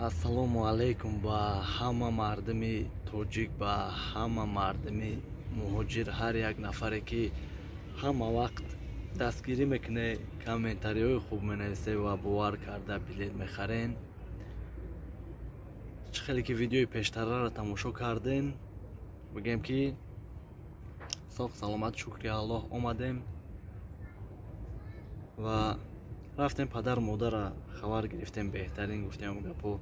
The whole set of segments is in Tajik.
Ассалому алайкум ба ҳама мардуми тоҷик, ба ҳама мардуми муҳоҷир, ҳар як нафаре ки ҳама вақт дастгирӣ мекуне, комментариҳои хуб менависе ва бовар карда билет мехарен. Чӣ хеле ки видеои пештараро тамошо кардем, бигем ки соғ саломат, шукри Аллоҳ, омадем ва рафтем падару модарро хабар гирифтем. Беҳтарин гуфтем гапо,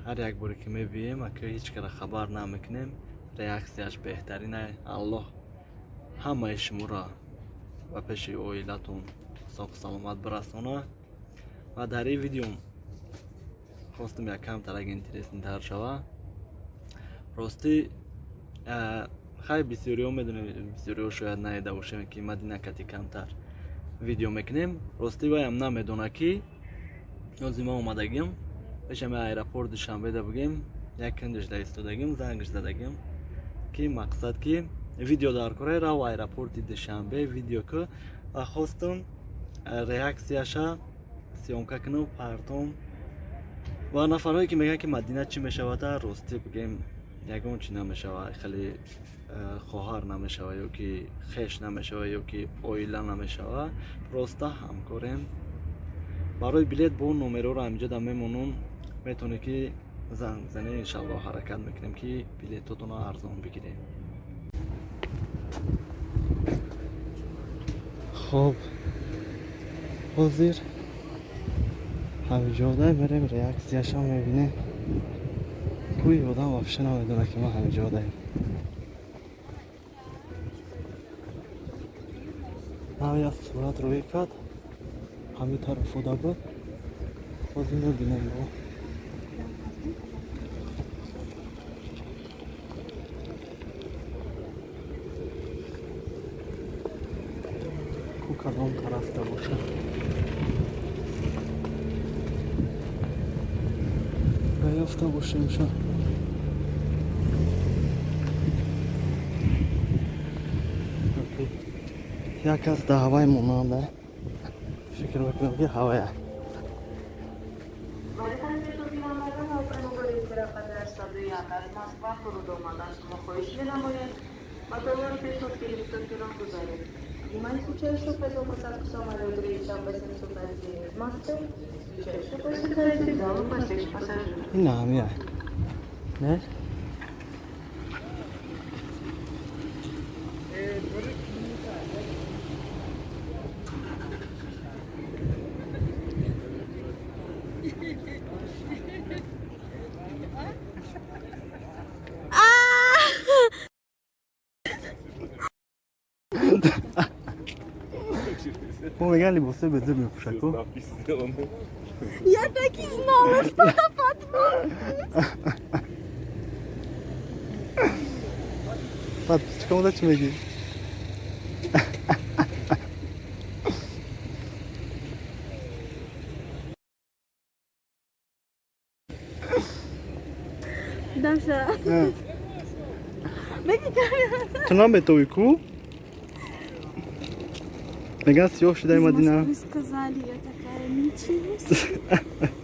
ҳар як боре ки мебием, ака ҳеҷ кара хабар намекунем, реаксияш беҳтарина. Аллоҳ ҳамаи шуморо ба пеши оилатон соғ саломат бирасона. Ва дар ин видеом хостум як камтарак интереснитар шава. Ростӣ хай бисёриҳо медонем, бисёриҳо шояд наида бошем, ки Мадина кати камтар видео мекунем. Ростӣ ваям намедона ки ҳозир ман омадагим пешами аэропорт Душанбеда, бигем як киндиш да истодагим, зангш задагим ки мақсад ки видео дар кораи рав аэропорти Душанбе видео ку, ва хостум реаксияша съёмка кунам партом. Ва нафарҳое ки мегӯянд ки Мадина чӣ мешавада, ростӣ бигем ягон чӣ намешава, хеле хоҳар намешава ё ки хеш намешава ё ки оила намешава, просто ҳамкорем. Барои билет бо номерҳоро ҳаминҷода мемонам, метавонед ки занг бизанед. Иншаллоҳ ҳаракат мекунем ки билетотонро арзон бигирем. Хоб, ҳозир ҳамиҷода мерем, реаксияшам мебинем. Кӯи одам вообще намедона ки ман ҳамиҷодаем. Як сурат рӯй кард, ҳамин тараф ода буд. Ҳозир мебинем бо ку кадом тарафда бошад. Ёфта бошем ша. Як кас да ҳавай монанда, фикр мекунам ки ҳавая. Ин ҳамия не? Мо мегӯянд либосои безеб мепӯшад ку. Я так и знала, что она подмахнет. Подписчикам чӣ мегӣ? Даша. Ту наметовӣ ку? Мегӯянд сиёҳ шудаи Из Мадина. Москвы сказали, я такая, ничего себе.